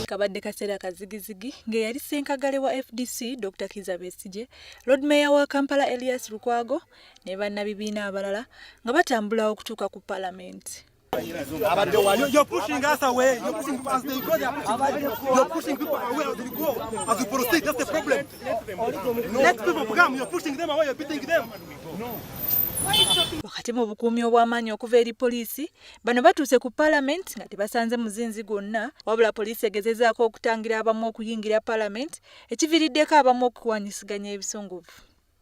Kabadde kaseera kazigizigi ng'eyali ssenkagale wa FDC Dr. Kizza Besigye, Lord Mayor wa Kampala Elias Lukwago ne bannabibiina abalala nga batambula okutuuka ku palamenti. You're pushing us away. You're pushing as they go. They are pushing. You're pushing people away as we go. As we proceed, that's the problem. Let people come. You're pushing them away. You're beating them. Wakati mu bukuumi obw'amaanyi okuva eri poliisi, bano batuuse ku paalamenti nga tebasanze muzinzi gwonna, wabula poliisi egezezaako okutangira abamu okuyingira paalamenti, ekiviiriddeko abamu okuwanyisiganya ebisongovu.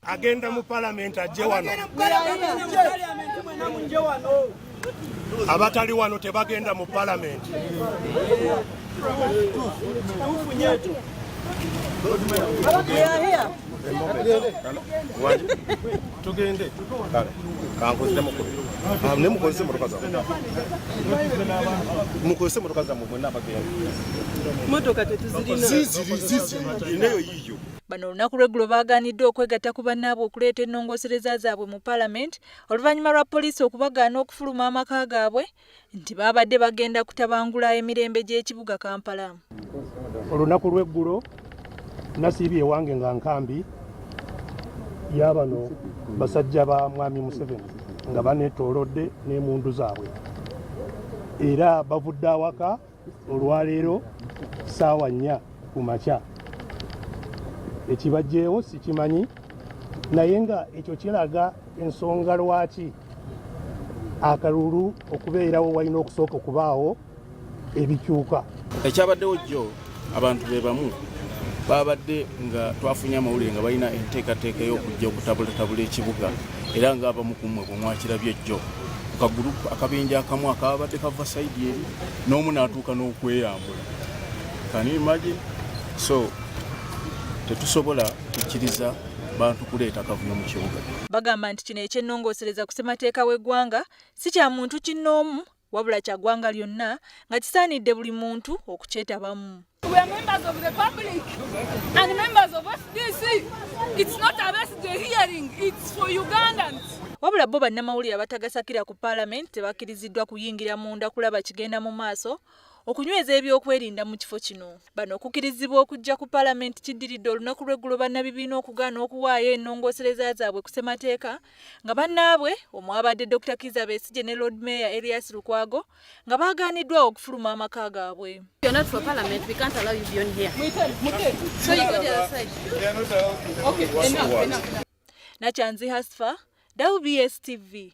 Agenda mu palamenti ajje wano, abatali wano tebagenda mu palamenti. Tugende ne mukozese motoka zammwe, mukozese motoka zammwe mwenna abagenda. Motoka tetuzirina. Ziziri, ziziri neyo yiyo. Bano olunaku lw'eggulo baagaaniddwa okwegatta ku bannaabwe okuleeta ennongoosereza zaabwe mu paalamenti oluvannyuma lwa poliisi okubagaana okufuluma amaka gaabwe nti baabadde bagenda kutabangula emirembe gy'ekibuga Kampala. Olunaku lw'eggulo nasiibye ewange nga nkambi y'abano basajja ba Mwami Museveni nga baneetoolodde n'emundu zaabwe, era bavudde awaka olwaleero ssaawa 4 ku makya. Ekibajjeewo sikimanyi, naye nga ekyo kiraga ensonga lwaki akalulu okubeerawo walina okusooka okubaawo ebikyuka. Ekyabaddewo jjo, abantu be bamu babadde nga twafunye amawulire nga balina enteekateeka ey'okujja okutabulatabula ekibuga, era ng'abamu ku mmwe bwe mwakirabye jjo ku kagurupu akabinja akamu akabadde kava side eri, n'omu n'atuuka n'okweyambula. Can you imagine? So tetusobola kukkiriza bantu kuleeta kavuyo mu kibuga. Bagamba nti kino ekyennongoosereza ku ssemateeka w'eggwanga si kya muntu kinnoomu, wabula kya ggwanga lyonna, nga kisaanidde buli muntu okukyetabamu. We are members of the public and members of FDC. It's not a Besigye hearing, it's for Ugandans. Wabula bo bannamawulire abatagasakira ku paalamenti tebakkiriziddwa kuyingira munda kulaba kigenda mu maaso okunyweza ebyokwerinda mu kifo kino. Bano okukkirizibwa okujja ku paalamenti kiddiridde olunaku lw'eggulo bannabibiina okugaana okuwaayo ennongoosereza zaabwe ku ssemateeka, nga bannaabwe omwabadde Dr. Kizza Besigye ne Lord Mayor Elias Lukwago nga baagaaniddwa okufuluma amaka gaabwe. You're not for parliament, we can't allow you beyond here. So you go the other side. Okay, enough, enough. Nakyanzi Hasfa, WBS TV.